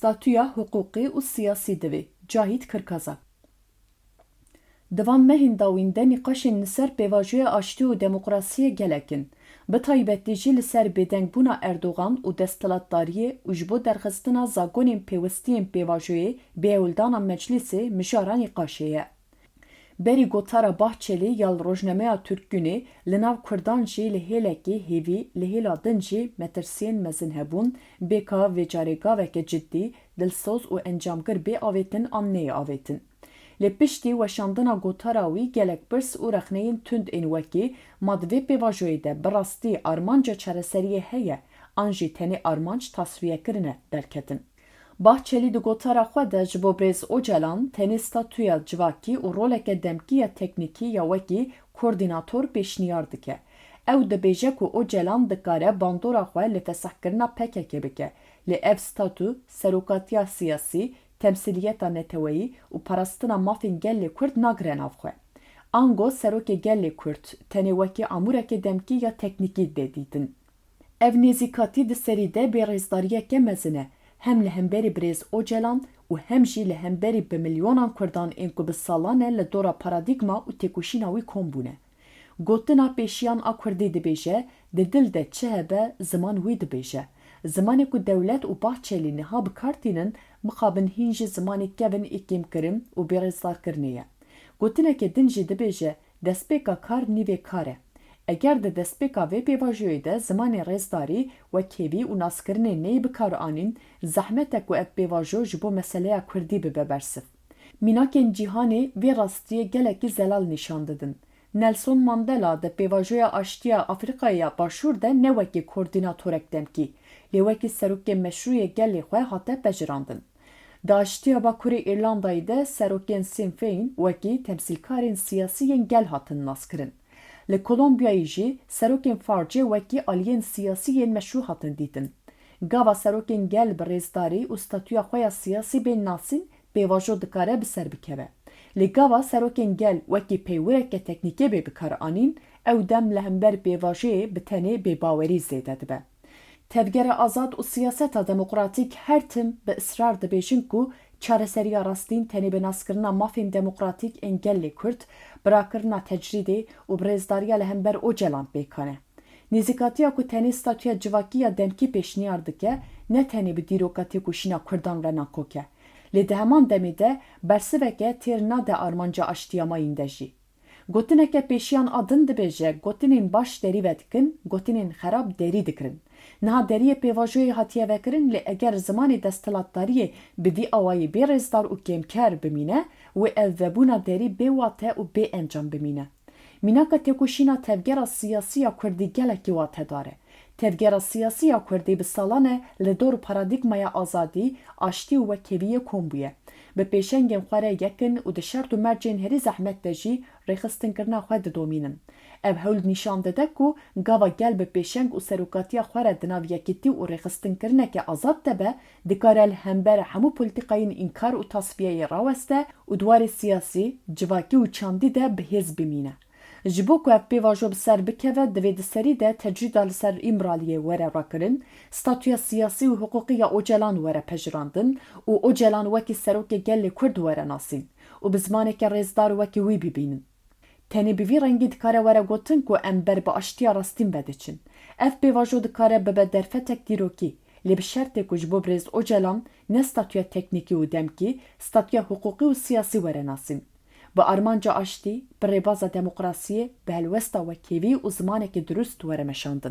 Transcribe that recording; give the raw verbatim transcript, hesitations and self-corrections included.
Statûya hiqûqî û siyasî divê. Cahît Kirkazak. Di van mehên dawîn de nîqaşên li ser pêvajoya aştî û demokrasiyê gelek in. Bi taybetî jî li ser bêdengbûna Erdogan û desthilatdariyê û ji bo derxistina zagonên pêwistiyên pêvajoyê bi hewldana meclîsê mijara nîqaşê ye. Berî gotara Bahçelî ya li rojnameya Türk Günü, li nav Kurdan jî li hêlekê hêvî, li hêla din jî metirsiyên mezin hebûn, bêka vê carê gaveke cidî, dilsoz û encamgir bê avêtin an neyê avêtin. Lê piştî weşandina gotara wî gelek pirs û rexneyên tund ên wekî ma di vê pêvajoyê de bi rastî armanca çareseriyê heye an jî tenê armanc tasfiyekirin e derketin. Bahçelî di gotara xwe de ji bo birêz Ocalan tenê statûya civakî û roleke demkî ya teknîkî ya wekî koordînator pêşniyar dike. Ew dibêje ku Ocalan dikare bandora xwe li fesihkirina P K K bike, lê ev statû serokatiya siyasî, temsîliyeta neteweyî û parastina mafên gelê Kurd nagire nav xwe. Ango serokê gelê Kurd tenê wekî amûrekê demkî ya teknîkî dê dîtin. Ev nêzîkatî di serî de bêrêzdariyeke mezin e, hem li hemberî birêz Ocalan û hem jî li hemberî bi milyonan Kurdan ên ku bi salan e li dora paradîgma û têkoşîna wî kom bûne. Gotina pêşiyan a Kurdî dibêje, di dil de çi hebe, ziman wî dibêje. Zimanê ku dewlet û Bahçelî niha bi kar tînin, mixabin hîn jî zimanê kevin ê kêmkirin û bêrêzdarkirinê ye. Gotineke din jî dibêje, destpêka kar nîvê kar e. Eger di destpêka vê pêvajoyê de zimanê rêzdarî wek hêvî û naskirinê neyê bi kar anîn, zehmet e ku ev pêvajo ji bo meseleya Kurdî bibe bersiv. Mînakên cîhanê vê rastiyê gelekî zelal nîşan didin. Nelson Mandela di pêvajoya aştiya Afrîkaya ya Başûr de ne wekî koordînatorek demkî, lê wekî serokê meşrû yê gelê xwe hate pejirandin. Di aştiya Bakurê Îrlandayê de serokên Sinn Féin wekî temsîlkarên siyasî yên gel hatin naskirin. Li Kolombiyayê jî serokên Farcê wekî aliyên siyasî yên meşrû hatin dîtin. Gava serokên gel bi rêzdarî û statûya xwe ya siyasî bên nasîn, pêvajo dikare bi ser bikeve. Lê gava serokên gel wekî peywireke teknîkê bê bikaranîn, ew dem li hember pêvajoyê bi tenê bêbawerî zêde dibe. Tevgera azad û siyaseta demokratîk her tim bi israr dibêjin ku çareseriya rastîn tenê bi naskirina mafên demokratîk ên gelê Kurd, birakirina tecrîdê û bi rêzdariya li hember Ocalan pêkan e. Nêzîkatiya ku tenê statûya civakî ya demkî pêşniyar dike, ne tenê bi dîroka têkoşîna Kurdan re nakok e. Lê di heman demê de bersiveke têr nade armanca aştiya mayînde jî. Gotineke pêşiyan a din dibêje, gotinên baş derî vedikin, gotinên xerab derî dikirin. Niha deriyê pêvajoyê hatiye vekirin, lê eger zimanê desthilatdariyê bi vî awayî bê rêzdar û kêmker bimîne, wê ev vebûna derî bê wate û bê encam bimîne. Mînaka têkoşîna tevgera siyasî ya Kurdî gelekî watedar e. Tevgera siyasî ya Kurdî bi salan e li dor paradîgmaya azadî, aştî û wekheviyê kom bûye. Bi pêşengên xwe re yek in û di şert û mercên herî zehmet de jî rêxistinkirina xwe didomînin. Ev hewl nîşan dide ku gava gel bi pêşeng û serokatiya xwe re di nav yekîtî û rêxistinkirineke azad de be, dikare li hember hemû polîtîkayên înkar û tasfiyeyê raweste û di warê siyasî, civakî û çandî de bi hêz bimîne. Ji bo ku ev pêvajo bi ser bikeve, divê di serî de tecrîda li ser Îmraliyê were rakirin, statûya siyasî û hiqûqî ya Ocalan were pejirandin û Ocalan wekî serokê gelê Kurd were nasîn û bi zimaneke rêzdar wekî wî bibînin. Tenê bi vî rengî dikare were gotin ku em ber bi aştiya rastîn ve diçin. Ev pêvajo dikare bibe derfetek dîrokî, lê bi şertê ku ji bo birêz Ocalan ne statûya teknîkî û demkî, statûya hiqûqî û siyasî were nasîn. Bi armanca aştî, bi rêbaza demokrasiyê, bi helwesta wekhevî û zimanekî dirust were meşandin.